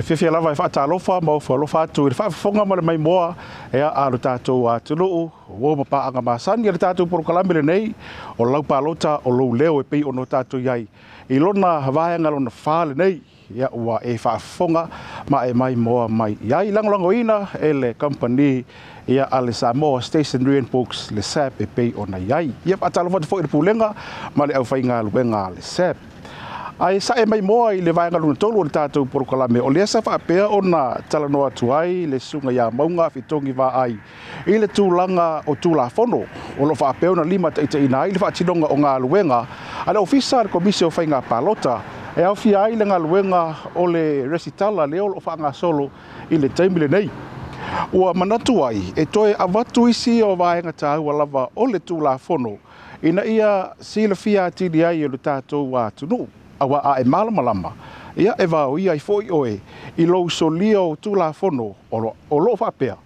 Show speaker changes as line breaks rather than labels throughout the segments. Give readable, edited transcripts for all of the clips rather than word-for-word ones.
E fiafia lava e faatalofa ma ofo alofa atu i le faafofoga ma le maimoa ea a lo tatou atunuu uo ma paaga masani a le tatou polokalame lenei o lau palota o lou leo e pei ona tatou i ai i lona vaega lona fa lenei. Ia, ua e faafofoga ma e maimoa mai i ai. Lagolagoina e le kamupani ia a le Samoa Stationery and Books le SAB e pei ona i ai. Ia, faatalofa atu foi i le Pulega ma le aufaigaluega a le SAB. Ae sae mai moa i le vaega lona tolu o le tatou polokalame, o lea sa faapea ona talanoa atu ai le Susuga ia Mauga Fitogi Vaai i le tulaga o Tulafono o lo o faapea ona limataitaiina ai le faatinoga o galuega a le Ofisa a le Komisi o Faiga Palota e aofia ai le galuega o le resitala lea o lo o faagasolo i le taimi lenei. Ua manatu ai e toe avatu isi o vaega taua lava o le Tulafono ina ia silafia atili ai e lo tatou atunuu, aua a e malamalama, ia e vaoia ai foi oe i lou solia o Tulafono o lo o faapea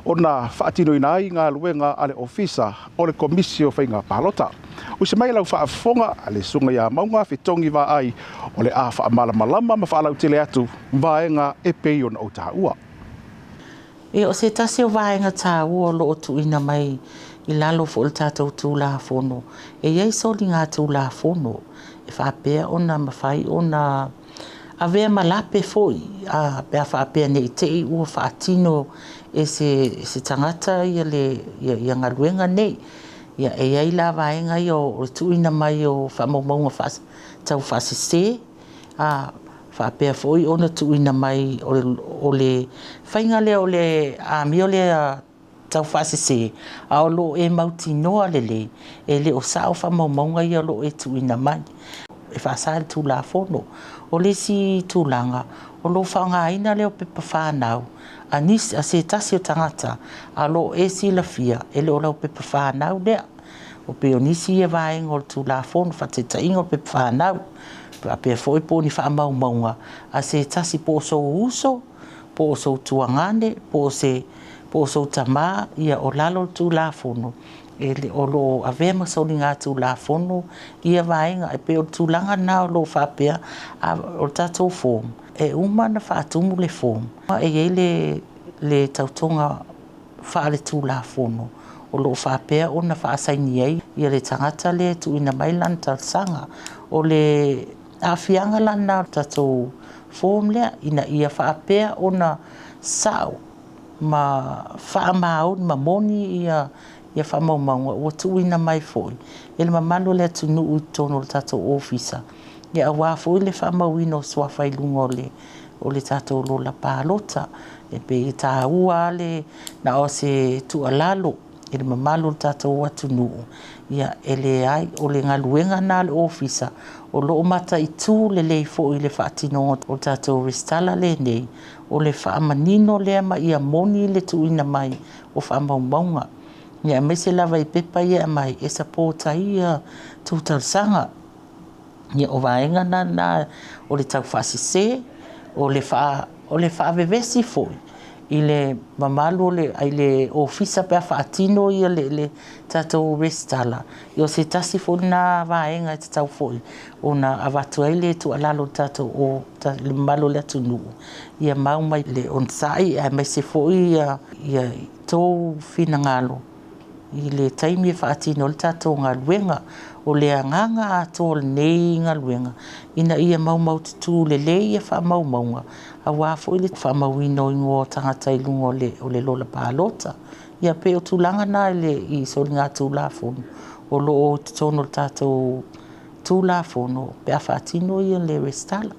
ona faatinoina ai galuega a le Ofisa o le Komisi o Faiga Palota. Usi mai lau faafofoga a le Susuga ia Mauga Fetogi Vaai o le a faamalamalama ma faalautele atu vaega e pei ona ou taua.
Ia, o se tasi o vaega taua o lo o tuuina mai i lalo foi o le tatou Tulafono, e i ai soliga Tulafono e faapea ona mafai ona avea ma lape foi a pe a faapea ne i te i ua faatino e se, se tagata ia, le, ia, ia galuega nei. Ia, e i ai la vaega ia o le tuuina mai o faamaumauga faa, tau faasese, a faapea foi ona tuuina mai o le, o le faiga lea o le amio lea tau faasese, a o lo o e mautinoa lelei, e le o sao faamaumauga ia o lo o e tuuina mai. E faasa e le Tulafono. O le isi tulaga, o lo o faaaogaina lea o pepa fanau a nisi, a se tasi o tagata, a o lo o e silafia, e le o lau pepa fanau lea. O pei o nisi ia vaega o le Tulafono, faataitaiga o pepa fanau, faapea foi po o ni faamaumauga a se tasi po o sou uso, po o sou tuagane, po o se po o sou tamā, ia o lalo o le Tulafono, e le o lo o avea ma soligatulafono ia vaega. E pei o le tulaga lena o lo o faapea, a o le tatou form, e uma ona faatumu le form, e i ai le le tautoga faale-tulafono o lo o faapea ona faasaini ai ia le tagata lea e tuuina mai lana talosaga. O le aafiaga la lena o le tatou form lea, ina ia faapea ona sao ma faamaoni ma moni ia ia faamaumauga ua tuuina mai foi e le mamalu o le atunuu i totonu o le tatou ofisa, ia aua foi le faamauina o suafa i luga o le o le tatou lola palota. E pei e taua lava le na o se tuualalo i le mamalu o le tatou atunuu, ia e leai, o le galuega lena a le ofisa o lo o mataitu lelei foi i le faatinoga o le tatou resitala lenei, o le faamanino lea ma ia moni le tuuina mai o faamaumauga, ia aemaise lava i pepa ia e aumai e support ai ia tou talosaga. Ia, o vaega na na o le taufaasese, o le faa, o le faavevesi foi i le mamalu o le, i le ofisa pe a faatino ia le, le tatou resitala. Ia o se tasi foi lena vaega e tatau foi ona avatu ai le tuualalo i le tatou o, le mamalu o le atunuu, ia mau mai le onosai aemaise foi ia, ia tou finagalo i le taimi e faatino ai le tatou galuega. O le agaga atoa o lenei galuega, ina ia maumaututu lelei ia faamaumauga, aua foi le faamauina o igoa o tagata i luga o le lola palota. Ia pei o tulaga na i soligatulafono o lo o i totonu o le tatou Tulafono pe a faatino le resitala.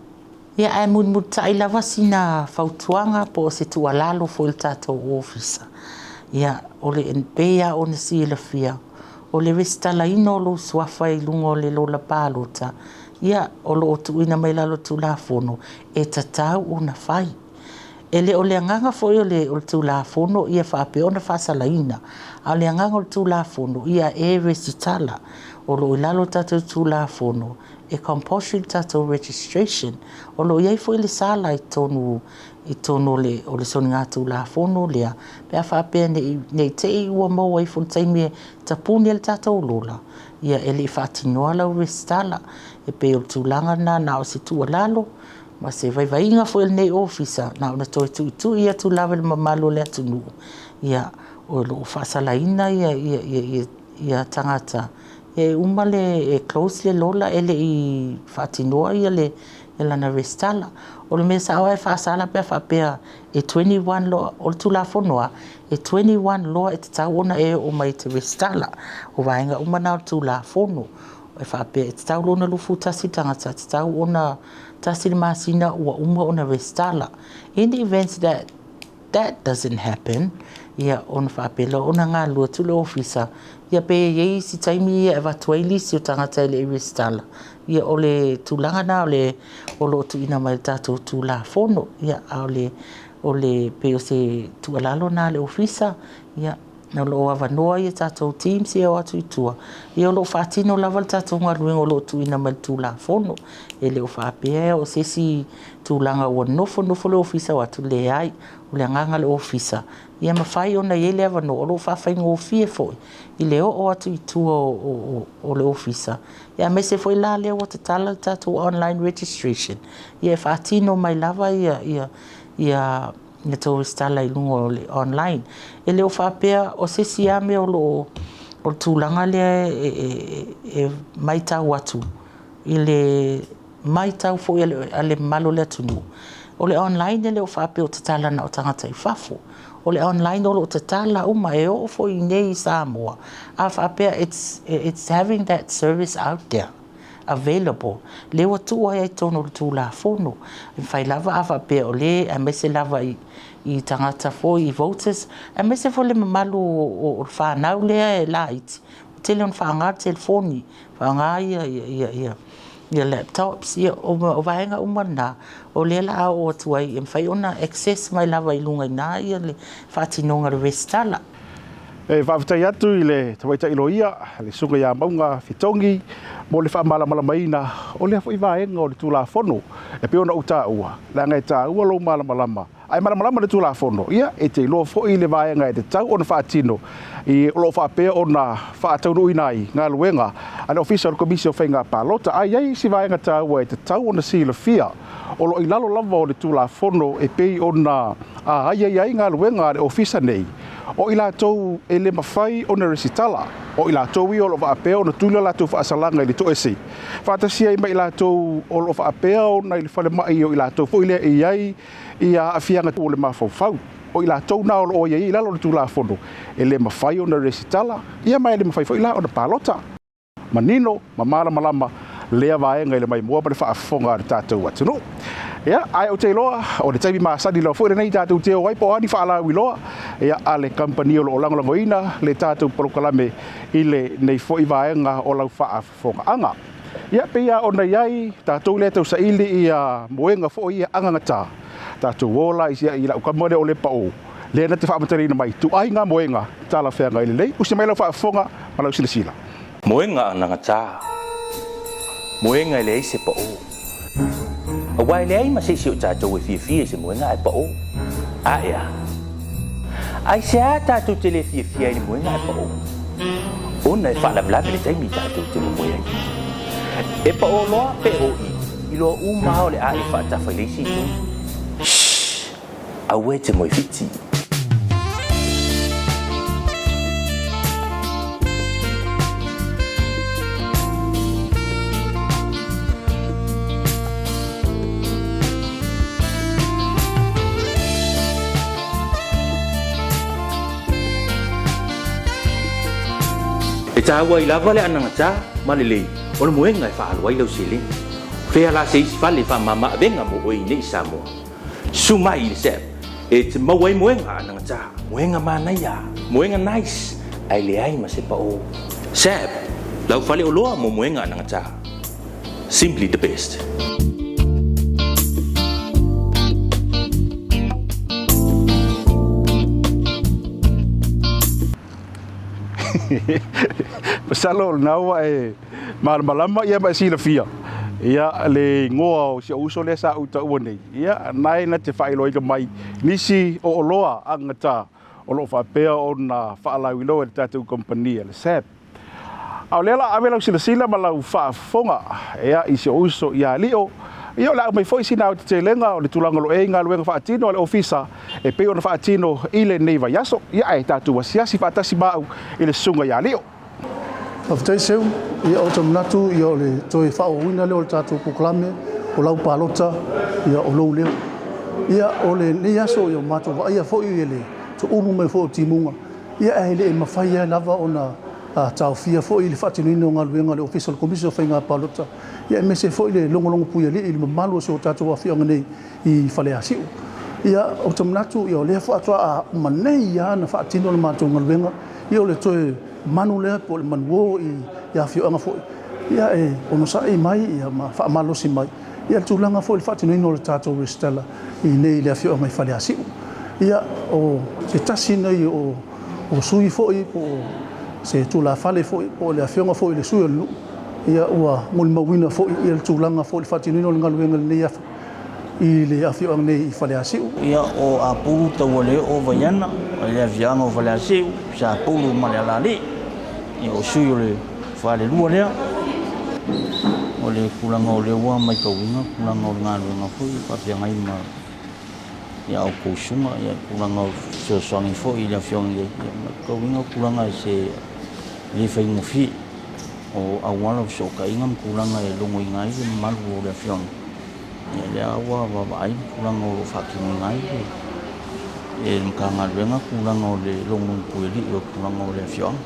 Ia, ae mulimulitai lava sina fautuaga po o se tuualalo foi i le tatou ofisa. Ia, o le, e pei lava ona silafia, o le resitalaina o lou suafa i luga o le lola palota, ia, o lo o tuuina mai lalo o le Tulafono, e tatau ona fai. E le o le agaga foi o le, o le Tulafono ia faapea ona faasalaina, a o le agaga o le Tulafono, ia e resitala. O lo o i lalo o le tatou Tulafono, e compulsory le tatou registration. O lo o i ai foi le sala i totonu i totonu o le, o le soligatulafono lea, pe a faapea ne i, ne i te i ua maua ifo i le taimi e tapuni ai le tatou lola, ia e le i faatinoa lau resitala. E pei o le tulaga lena na o se tuualalo. Ma se vaivaiga foi o lenei Ofisa, na ona toe tuitui atu lava i le mamalu o le atunuu, ia, o lo o faasalaina ia, ia, ia, ia, ia tagata, ia e uma le, e close le lola e le i faatinoa ia le, ia lana resitala. O le mea sao lava e faasala pe a faapea e 21 loa, o le Tulafono lava, e 21 loa e tatau ona e oo mai e te resitala. O vaega uma na o le Tulafono. E faapea e tatau loa ona 21 le tagata, e tatau ona tasi le masina ua uma ona resitala. In the event that that doesn't happen, ia ona faapea loa ona galulue atu le ofisa, ia pe i ai isi taimi ia e avatu ai lisi o tagata e le i resitala, ia o le tulaga na o le o lo o tuuina mai e le tatou Tulafono. Ia a o le o le pei o se tuualalo na a le ofisa, ia O lo o avanoa ia tatou teams ia e o atu i tua, ia o lo o faatino lava le tatou galuega o lo o tuuina mai e le Tulafono. E le o faapea o se isi tulaga ua nofonofo le Ofisa o atu, leai. O le agaga o le Ofisa, ia mafai ona i ai le avanoa o lo o faafaigofie foi i le oo atu i tua o le Ofisa, ia aemaise foi la lea ua tatala le tatou online registration, ia e faatino mai lava ia ia tou resitala i luga o le online. E le o faapea o se isi lava mea o lo o o le tulaga lea e, e, e matau atu i le matau foi a le mamalu o le atunuu, o le online e le o faapea o tatala na o tagata i fafo. O le online o lo o tatala uma, e oo foi i inei i Samoa, a faapea it's, it's having that service out there. available, lea ua tuu ai i totonu o le Tulafono. E mafai lava a faapea o le, aemaise lava i, i tagata foi, i voters, aemaise foi le mamalu o, o le whanau lea e laiti, ua tele ona faaaoga le telefoni, faaaoga ia, ia, ia, ia, ia laptops, ia, o, o vaega uma na, o lea la a oo atu ai, e mafai ona access mai lava i luga i ina ia le faatinoga o le resitala.
E faafetai atu i le tamaitai loia, le Susuga ia Mauga Fetogi mo le faamalamalamaina o lea foi vaega o le Tulafono e pei ona ou taua, leaga e taua lou malamalama. A e malamalama i le Tulafono, ia, e te iloa foi le vaega e tatau ona faatino i o lo o faapea ona faataunuuina ai galuega a le Ofisa o le Komisi o Faiga Palota. A i ai isi vaega taua e tatau ona silafia o lo o i lalo lava o le Tulafono e pei ona aiaia ai galuega a le Ofisa nei, o i latou e le mafai ona resitala, o i latou ia o lo o faapea ona tuli a latou faasalaga i le toese, faatasi ai ma i latou o lo o faapea ona i le falemai o i latou foi lea e i ai ia aafiaga o le mafaufau. O i latou na o lo o aiaia i lalo o le Tulafono e le mafai ona resitala, ia ma e le mafai foi la ona palota. Manino ma malamalama lea vaega i le maimoa ma le faafofoga a le tatou atunuu. Ia, ae ou te iloa, o le taimi masani lava foi lenei tatou te o ai po o a ni faalauiloa ia, a le kamupani o lo o lagolagoina le tatou polokalame i lenei foi vaega o lau faafofogaaga. Ia, pei lava ona i ai tatou lea e tausaili ia moega foi ia agagata, tatou o la i lau kama lea o Lepaʻō, lea na te faamatalaina mai, tuai ngā moega talafeagai lelei. Usi mai lau faafofoga ma lau silasila.
Moega anagata, moega e leai se paʻō. Aua e leai ma se isi o tatou e fiafia i se moega ae paʻō. A ea? Aisea tatou te le fiafia ai i le moega ae paʻō? Ona e faalavelave le taimi tatou te momoe ai. E paʻō loa pe ʻōʻī, iloa uma lava o le a e faatafa i le isi itu. Shh! Aua e te moe whiti. E taua ai lava le anagata ma lelei o le moega e faaalu ai lau seleni. Fea la se isi fale e faamama avega mo oe i nei i Samoa? Susu mai i le SAP e te maua ai moega anagata, moega manaia, moega nice, ae leai ma se paʻō. SAP, lau faleoloa mo moega anagata. Simply the best.
Masalo o lena ua e malamalama ia ma e silafia ia le igoa o si ou uso lea sa ou taua nei, ia na e na te faailoaina mai nisi o oloa agata o lo o faapea ona faalauiloa e le tatou kamupani a le SAB. A o lea la ave lau silasila ma lau faafofoga ia i si ou uso ia Lio, Ia, o le a aumai foi sina aotetelega o le tulaga o lo o i ai galuega faatino a le Ofisa e pei ona faatino i lenei vaiaso. Ia, ae tatou asiasi faatasi ma au i le Susuga ia Lio.
Faafetai Seu, ia ou te manatu ia o le toe faaauauina lea o le tatou polokalame o lau palota ia o lou leo. Ia o lenei aso ia ua matou vaaia foi ia le toulu mai foi o timuga, ia ae le mafai ai lava ona taofia foi le faatinoina o galuega a le Ofisa o le Komisi o Faiga Palota, ia aemaise foi le logologo puialii i le mamalu o si o tatou afioaga nei i Faleasiu. Ia ou te manatu ia o lea faatoa uma nei lava ona faatino le matou galuega, ia o le toe manu lea po o le manuo i afioaga foi, ia e onosai mai ia ma faamalosi mai ia le tulaga foi i le faatinoina o le tatou resitala i inei i le afioaga i Faleasiu. Ia o se tasi nei o sui foi po o se tulafale foi po o le afioga foi i le sui o le nuu, ia ua molimauina foi ia le tulaga foi i le faatinoina o le galuega i lenei i le afioaga nei i Faleasiu.
Ia o Apulu Taualeoo Vaiana i le afioaga o Faleasiu, Sapulu ma le Alalii, ia o sui o le falelua lea. O le tulaga o lea ua matauina tulaga o le galuega foi e faafeagai ma ia outou susuga, ia tulaga o fesoasoani foi i le afioaga nei, ia matauina tulaga e se le faigofie o auala o fesootaiga ma tulaga e logoina ai le mamalu o le afioaga. Ia lea ua vaavaai le tulaga o lo o faatinoina ai e le Matagaluega tulaga o le logologo puialii o tulaga o le afioaga.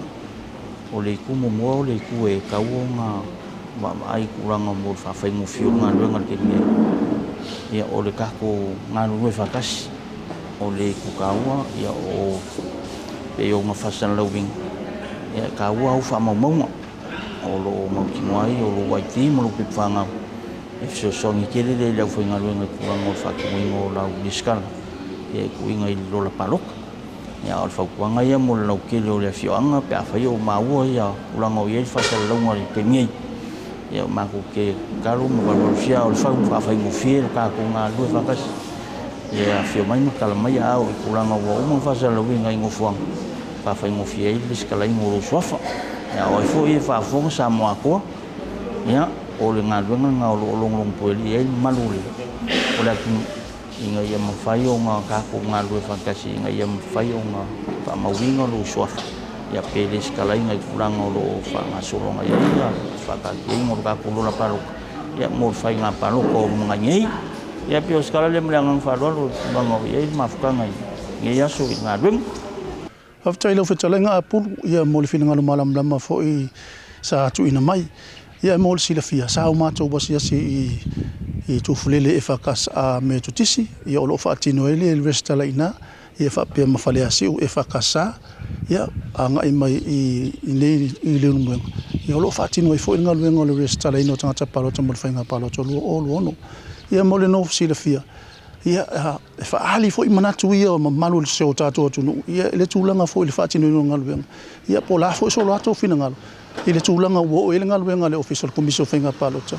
O le itu muamua o le itu e tatau ona vaavaai i tulaga mo le faafaigofie o le galuega i le taimi nei, ia o le tatou galulue faatasi. O le itu taua ia o pei ona faasalalauina, ia e taua au faamaumauga o lo o mautinoa ai o lou ID ma lou pepa fanau e fesoasoani tele lea i le aufaigaluega i tulaga o le faatinoina o lau resitala e tuuina i le lola palota. Ia, a o le fautuaga ia mo le lautele o le afioaga pe afai o maua ia tulaga o i ai le faasalalauga i le taimi nei. Ia, matou te tatalo ma valuvalusia aa o le fau faafaigofie le tatou galulue faatasi. Ia afio mai ma tala mai a oo i tulaga ua uma ona faasalalauina i nofoaga faafaigofie ai le resitalaina o lou suafa. Ia, a o ai foi e faafofoga Samoa atoa, ia, o le galuega lena o lo o logologo puelii ai le mamalu o le atunuu ina ia mafai ona tatou galulue faatasi ina ia mafai ona faamauina lou suafa, ia pe resitalaina i tulaga o lo o faagasolo mai ai le faataatiaina o le tatou lola palota, ia mo le faiga palota o lumanai nei. Ia pei o se tala lea ma le agaga faaaloalo i tulaga o i ai le mafutaga i lenei aso i le galuega.
Faafetai i lau fetalaiga Apulu ia mo le finagalo malamalama foi sa tuuina mai. Ia mo le silafia, sa o matou asiasi i i Tufulele EFKS Metotisi, ia o lo o faatino ai le resitala i ina, ia faapea ma Faleasiu EFKS, ia agai mai i inei i Leulumoega, ia o lo o faatino ai foi le galuega o le resitalaina o tagata palota mo le faiga palota 2026. Ia mo le silafia, ia e faaali foi manatu ia o mamalu o si o tatou atunuu ia i le tulaga foi i le faatinoina o galuega, ia po o le a foi so latou finagalo i le tulaga ua oo i ai le galuega a le Ofisa o le Komisi o Faiga Palota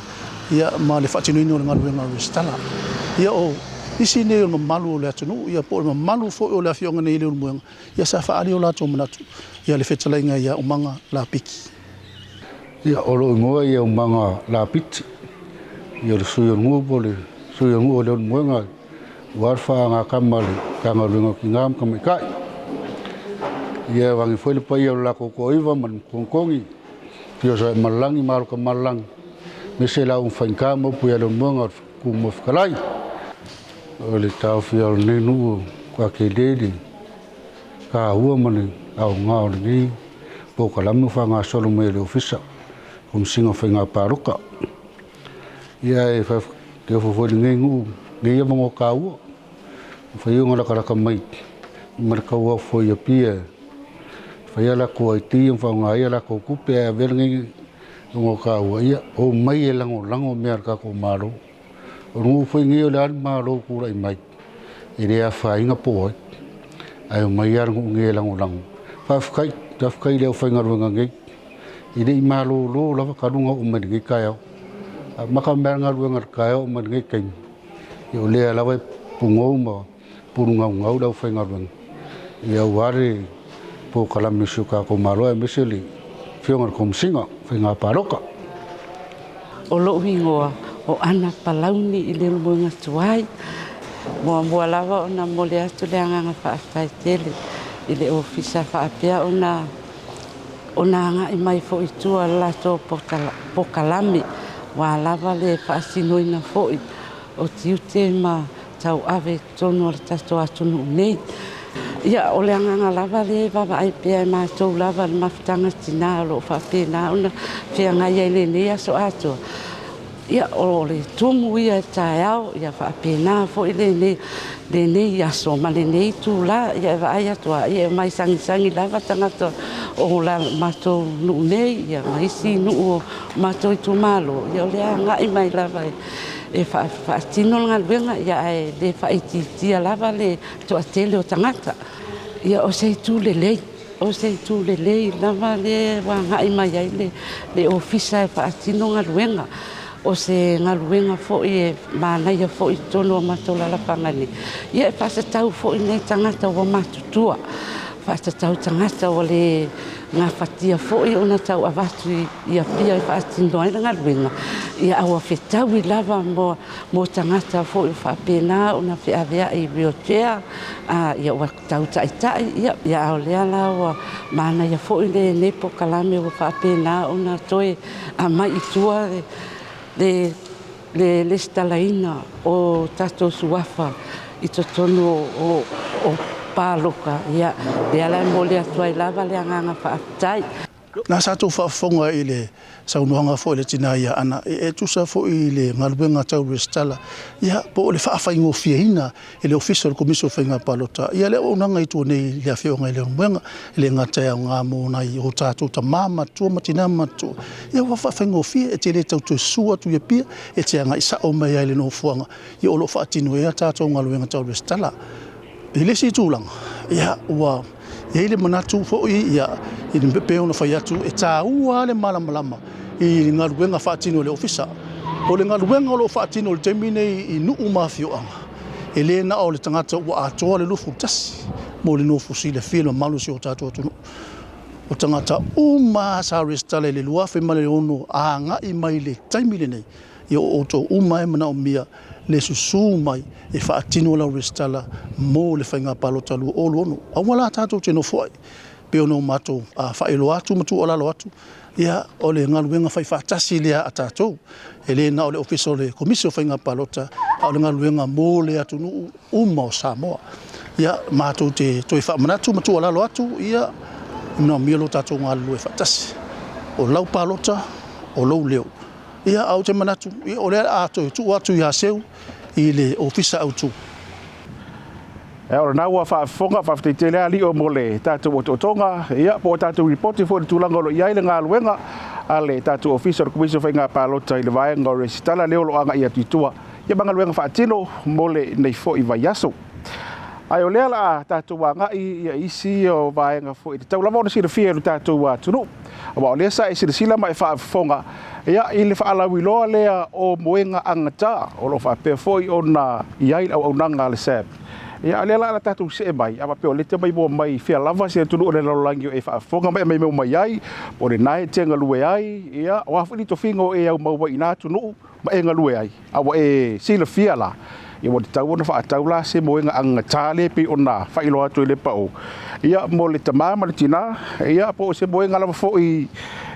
ia ma le faatinoina o le galuega resitala. Ia o nisi nei o le mamalu o le atunuu ia po o le mamalu foi o le afioaga nei i Leulumoega ia sa faaali o latou manatu ia le fetalaiga ia Umaga Lapiti.
Ia, o lou igoa ia Umaga Lapiti, ia o le sui o le nuu po o le sui o le nuu o Leulumoega aua le faaagakama a le Matagaluega o Tina ma Tamaitai. Ia e vaeane foi le paia o le latou toaiva ma le Togitogi, Afio Sooaemalelagi ma Alo Tamalelagi, aemaise le Auga Faigata ma upu ia Leulumoega o le Tumua Fetalai. O le taofia o lenei nuu ua tele le taua ma le aoga o lenei polokalame ua faagasolo mai e le Ofisa Komesina o Faiga Palota. Ia e faafetai foi i lenei nuu lenei avanoa taua ua mafai ona latalata mai ma le tau foi i Apia e fai a latou ID ma faaaoga ai a latou tupe ae avea lenei avanoa taua ia omai e lagolago mea a le tatou Malo. O le nuu foi lenei o le a le Malo o tulai mai e le afaina po o ai ae omai lava le nuu lenei e lagolago. Faafetai, faafetai i le aufaigaluega nei e le i malolo lava talu ona oo mai i lenei taeao. Amata mai lava le galuega i le taeao oo mai i lenei taimi, ia o lea lava e pugou ma pulugaugau le aufaigaluega aua le polokalame a si o tatou Malo aemaise le Afioga i le Komesina o Faiga Palota.
O lou igoa o Ana Palauni i Leulumoega tuai. Muamua lava ona momoli atu le agaga faafetai tele i le Ofisa faapea ona ona agai mai foi i tua le latou polokalame aua lava le faatinoina foi o tiute ma tauave i totonu o le tatou atunuu nei. Ia, o le agaga lava lea e vaavaai pea e matou lava le mafutaga tina o lo o faapena ona feagai ai i lenei aso atoa. Ia, o le tumu ia i le taeao, ia faapena foi lenei, lenei aso ma lenei itula, ia e vaai atu lava, ia e omai sagisagi lava tagata o la matou nuu nei, ia ma isi nuu o matou itumalo, ia o lea e agai mai lava e faatino le galuega, ia ae le faaitiitia lava le toatele o tagata. Ia o se itu lelei, o se itu lelei lava lea ua agai mai ai le, le ofisa e faatino galuega. O se galuega foi e manaia foi i totonu o matou alaalafaga nei, ia e faatatau foi i nai tagata ua matutua, faatatau tagata ua le gafatia foi ona tau avatu i Apia e faatino ai le galuega, ia a ua fetaui lava mo, mo tagata foi ua faapena ona feaveai i wheelchair, a, ia ua tau taitai, ia, ia a o lea la ua manaia foi lenei polokalame ua faapena ona toe aumai i tua le, le, le resitalaina o tatou suafa i totonu o, o, o paloka, ia, lea la e momoli atu ai lava le agaga faafetai.
Na sa tou faafofoga i le saunoaga foi a le tina ia Ana, e tusa foi i le galuega tau resitala, ia, po o le faafaigofieina e le Ofisa o le Komisi o Faiga Palota ia le auaunaga i tua nei i le afioaga i Leulumoega, e le gata e aoga mo nai o tatou tama matutua ma tina matutua, ia ua faafaigofie, e te le tau toe susu atu i Apia, e te agai sao mai lava i le nofoaga ia o lo o faatino ai a tatou galuega tau resitala. I le isi tulaga, ia, ua i ai le manatu foi, ia, i le pei ona fai atu, e taua lava le malamalama i galuega faatino a le Ofisa. O le galuega o lo o faatino i le taimi nei i nuu ma afioaga, e le na o le tagata ua atoa le 21 mo le nofo silafia i le mamalu o si o tatou atunuu. O tagata uma lava sa resitala i le 2006 a agai mai i le taimi lenei, ia o outou uma e manaomia le susu mai e faatino lau resitala mo le faiga palota 2026. Aua la tatou te nofo ai, pei ona matou faailoa atu ma tuualalo atu, ia o le galuega fai faatasi lea a tatou. E le na o le Ofisa o le Komisi o Faiga Palota, a o le galuega mo le atunuu uma o Samoa. Ia, matou te toe faamanatu ma tuualalo atu, ia, e manaomia lo tatou galulue faatasi. O lau palota, o lou leo. Ia, ae ou te manatu, ia, o lea o le a toe tuu atu ia Seu i le Ofisa Autu.
Ia, o lena ua faafofoga, faafetai tele lava Lio mo le tatou otootoga, ia, po o tatou lipoti foi i le tulaga o lo o i ai le galuega a le tatou Ofisa o le Komisi o Faiga Palota i le vaega o resitala lea o lo o agai atu i tua, ia ma galuega faatino mo lenei foi vaiaso. Ae o lea o le a tatou agai i isi o vaega foi e tatau lava ona silafia e lo tatou atunuu. Aua o lea sa e silasila ma e faafofoga ia, i le faalauiloa lea o moega agata o lo o faapea foi ona i ai le auaunaga a le SAB. Ia, o lea la o le a tatou see mai, a faapea o lea e te maimoa mai i fea lava se atunuu o le lalolagi o e faafofoga ma e maimoa mai ai, po o lena e te galue ai, ia, o a foi ni tofiga o e aumau ai i na atunuu ma e galue ai. A ua e silafia la, ia ua tatau ona faatau la se moega agagata lea e pei ona faailoa atu e le pao, ia mo le tama ma le tina, ia po o se moega lava foi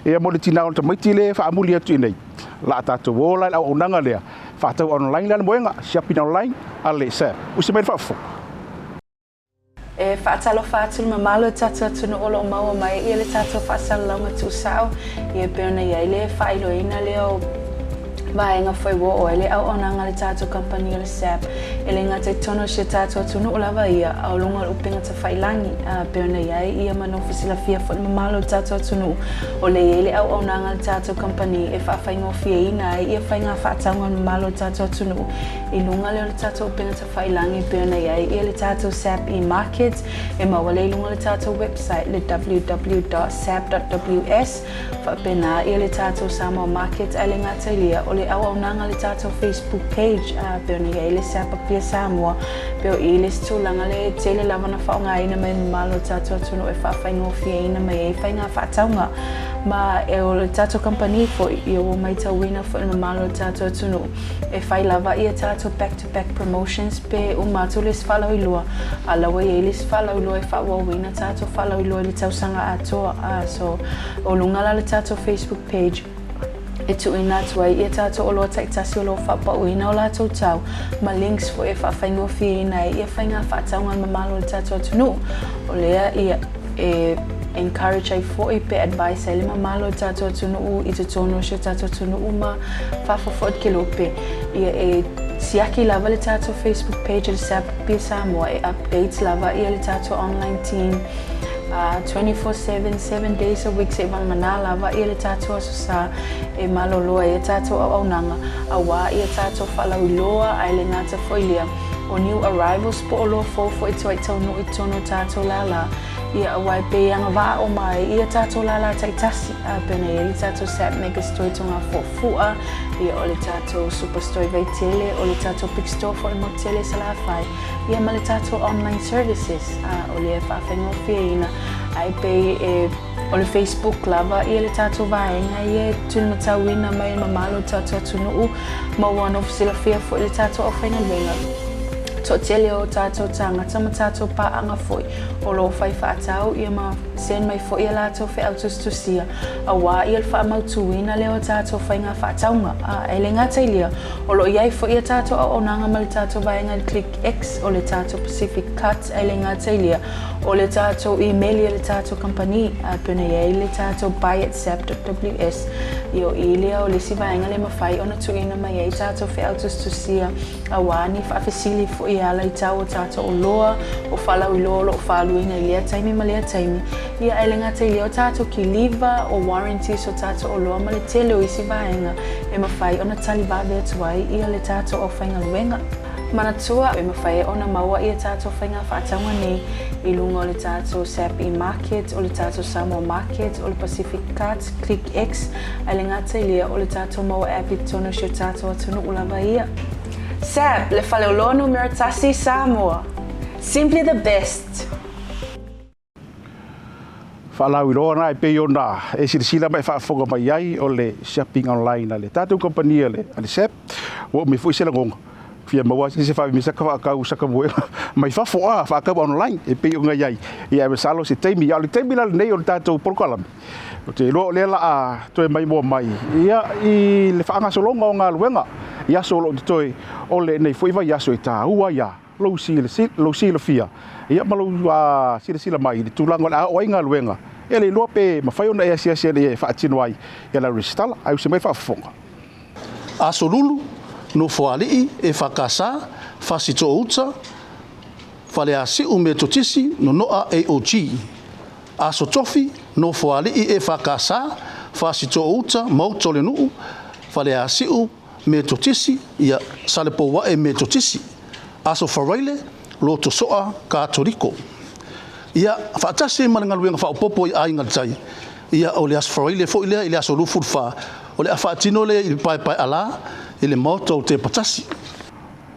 ia mo le tina o le tamaiti lea e faamuli atu i inei. La a tatou o la i le auaunaga lea, faatau online la le moega, shopping online a le SAP. Usi mai le faafofoga.
E faatalofa atu le mamalu o le tatou atunuu o lo o maua mai ia le tatou faasalalauga tuusao, ia pei ona i ai le faailoaina lea o vaega foi ua oo ai le auaunaga a le tatou kamupani o le SAP. E le gata i totonu o si o tatou atunuu lava ia, a o luga o le upega tafailangi, a pei ona i ai ia manofi silafia foi le mamalu o le tatou atunuu, o lea e i ai le auaunaga a le tatou kamupani e faafaigofieina ai ia faiga faatauga a le mamalu o le tatou atunuu i luga lea o le tatou upega Tafailangi e pei ona i ai ia le tatou SAP eMarket, e maua lea i luga o le tatou website le www.sap.ws, faapena ia le tatou Samoa Market ae le gata i lea, o le. le auaunaga a le tatou Facebook page a pei ona i ai le SAP Apia Samoa, pei o i le isi tulaga lea e tele lava ona faaaogaina mai e le mamalu o le tatou atunuu e faafaigofieina mai ai faiga faatauga. Ma o le tatou kamupani foi, ia ua matauina foi e le mamalu o le tatou atunuu e fai lava ia tatou back to back promotions pe uma atu le isi faalauiloa, a o la ua i ai le isi faalauiloa e faaauauina tatou faalauiloa i le tausaga atoa. So, o luga la o le tatou Facebook page e tuuina atu ai ia tatou oloa taitasi o lo o faapauina o latou tau ma links foi e faafaigofieina ai ia faiga faatauga a le mamalu o le tatou atunuu. O lea ia e encourage ai foi pe advise ai le mamalu o le tatou atunuu i totonu o si o tatou atunuu ma fafo foi o le kelope ia e siaki lava le tatou Facebook page o le SAPB Samoa e update lava ia le tatou online team 24/7, 7 days a week seʻi vagana lava ia le tatou Aso Sa e malolo ai a tatou auaunaga auā ia tatou faalauiloa ae le gata foi lea o new arrivals po o oloa fou foi tuai taunuu i totonu o tatou lālā ia auā e pei e agavaa uma ai ia tatou lālā taitasi a pei ona i ai le tatou SAP Mega Store i Togafuafua ia o le tatou Superstore i Vaitele o le tatou Big Store foi i Motutele i Salafai ia ma le tatou online services a o lea e faafaigofieina ae pei e o le Facebook lava ia le tatou vaega ia e tulimatauina mai e le mamalu o le tatou atunuu ma ua nofo silafia foi le tatou aufaigaluega toatele o tatou tagata ma tatou paaga foi o lo o fai faatau ia ma send mai foi a latou feau tusitusia auā ia le faamautuina lea o tatou faiga faatauga a e le gata i lea O lo o i ai foi a tatou auaunaga ma le tatou vaega i le Click X o le tatou Pacific Cut ae le gata i lea, o le tatou imeli a le tatou kamupani, a pei ona i ai le tatou buy at sap.ws. Ia o i lea o le isi vaega lea e mafai ona tuuina mai ai tatou feau tusitusia auā ni faafesili foi e ala i tau o tatou oloa, o faalauiloa o lo o faaluina i lea taimi ma lea taimi. Ia ae le gata i lea o tatou kiliva, o warranties o tatou oloa ma le tele o isi vaega e mafai ona tali vave atu ai ia le tatou aufaigaluega. Manatua, e mafai ona maua ia tatou faiga faatauga nei i luga o le tatou SAP E-Market, o le tatou Samoa Market, o le Pacific Cart, Click X, ae le gata i lea, o le tatou maua app i totonu o si o tatou atunuu lava ia. SAP, le faleoloa numera tasi i Samoa! Simply the best!
Faalauiloa na e pei ona e silasila ma e faafofoga mai ai o le shopping online a le tatou kamupani a le a le SAP. Ua umi foi se lagona fia maua se faavime saka faakau saka moega mai fafo a faakau online e pei ona i ai. Ia ae masalo se taimi, a o le taimi la lenei o le tatou polokalame, ou te iloa o lea la a toe maimoa mai ia i le faagasologa o galuega i aso o lo o totoe o lenei foi vaiaso e taua ai a lou silafia ia ma lou silasila mai i le tulaga o le a oo ai galuega. E le iloa pe mafai ona e asiasi ane i ai e faatino ai ia lau resitala. Ae usi mai faafofoga.
Asolulu, Nofoalii, EFKS, Fasitoouta, Faleasiu Metotisi, Nono'a AOG. Aso Tofi, Nofoalii, EFKS, Fasitoouta, Maota o le Nuu, Faleasiu Metotisi, ia, Salepouaʻe Metotisi, Aso Faraile, Lotosoa Katoliko. Ia, faatasi ai ma le galuega faaopoopo i Aiga i le Tai, ia, o le Aso Faraile foi lea i le aso 24, o le a faatino lea i le paepaeʻalā i le Maota o Tepatasi.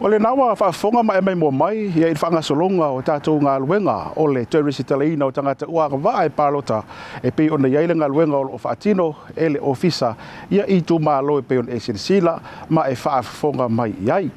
O lena ua faafofoga ma e maimoa mai ia i le faagasologa o tatou galuega o le toe resitalaina o tagata ua agavaa e palota e pei ona i ai le galuega o lo o faatino e le Ofisa ia i itumalo e pei ona e silasila ma e faafofoga mai i ai.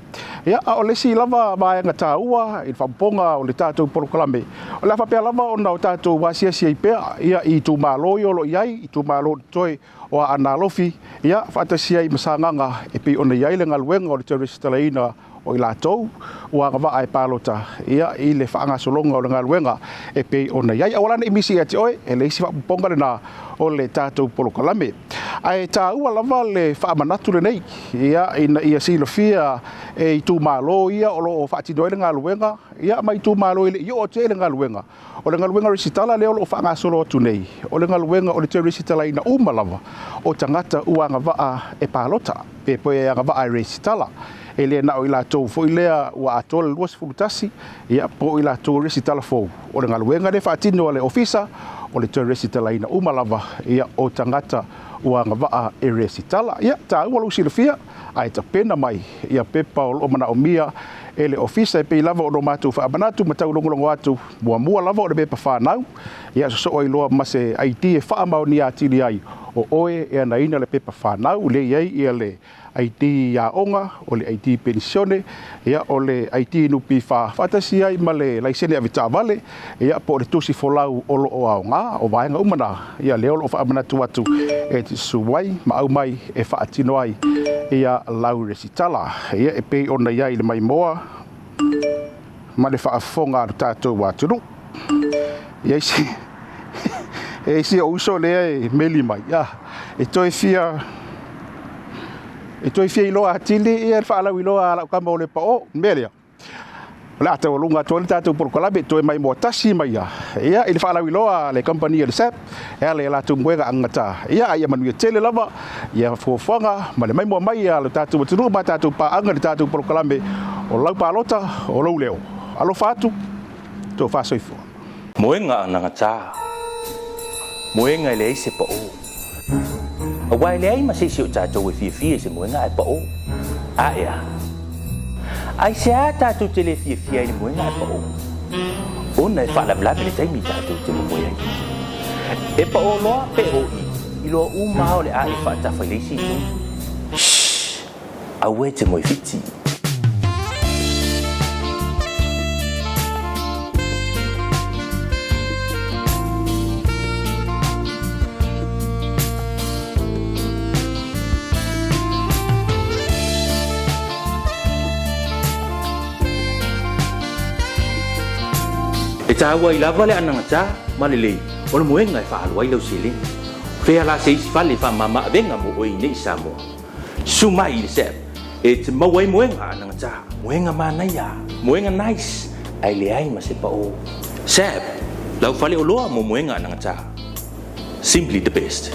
Ia, a o le isi lava vaega taua i le faaopoopoga o le tatou polokalame, o le a faapea lava ona o tatou asiasi ai pea ia i itumalo ia o lo o i ai, itumalo o totoe o Aana Alofi, ia, faatasi ai ma Sagaga e pei ona i ai le galuega o le toe resitalaina o i latou ua agavaa e palota ia i le faagasologa o le galuega e pei ona i ai. Aua la ne i misi ia te oe, e le isi faaopoopoga lena o le tatou polokalame. Ae taua lava le faamanatu lenei ia ina ia silafia e itumalo ia o lo o faatino ai le galuega ia ma itumalo e le i oo atu i ai le galuega. O le galuega resitala lea o lo o faagasolo atu nei, o le galuega o le toe resitalaina uma lava o tagata ua agavaa e palota, pe e agavaa e resitala. E le na o i latou foi lea ua atoa le 21, ia, po o i latou e resitala fou. O le galuega lea e faatino a le Ofisa, o le toe resitalaina uma lava ia o tagata ua agavaa e resitala. Ia, taua lou silafia, ae tapena mai ia pepa o lo o manaomia e le Ofisa e pei lava ona o matou faamanatu ma taulogologo atu, muamua lava o le pepa fanau, ia sosoo ai loa ma se ID e faamaonia atili ai o oe e anaina le pepa fanau, lea e i ai ia le ID aoga, o le ID penisione, ia, o le ID NPF faatasi ai ma le laisene avetaavale, ia, po o le tusi folau o lo o aoga, o vaega uma na, ia, lea o lo o faamanatu atu e te susu mai ma aumai e faatino ai ia lau resitala, ia, e pei ona i ai i le maimoa ma le faafofoga a lo tatou atunuu. E i ai si ou uso lea e meli mai, ia, e toe fia e toe fia iloa atili ia le faalauiloa a lau tama o Lepa o le mea lea. O le a taualuga atu ai le tatou polokalame toe maimoa tasi mai ia, ia i le faalauiloa a le kamupani a le SAP e ala i a latou moega agata. Ia, a ia manuia tele lava ia fuafuaga ma le maimoa mai a lo tatou atunuu ma tatou paaga i le tatou polokalame o lau palota o lou leo. Alofa atu, tofa soifua.
Moega anagata, moega e leai se pao. Aua e leai ma se isi o tatou e fiafia i se moega ae pao. A e a? Aisea tatou te le fiafia ai i le moega ae pao? Ona e faalavelave le taimi tatou te momoe ai. E pao loa pe o i, iloa uma lava o le a e faatafa i le isi itu. Shh! Aua e te moe whiti. E tāua ai lava le anagata ma lelei o le moega e faaalu ai lau seleni. O fea la se isi fale e faamama avega mo oe i nei i Samoa? Susu mai i le SAP e te maua ai moega anagata, moega manaia, moega nice, ae leai ma se paʻō. SAP, lau faleoloa mo moega anagata. Simply the best.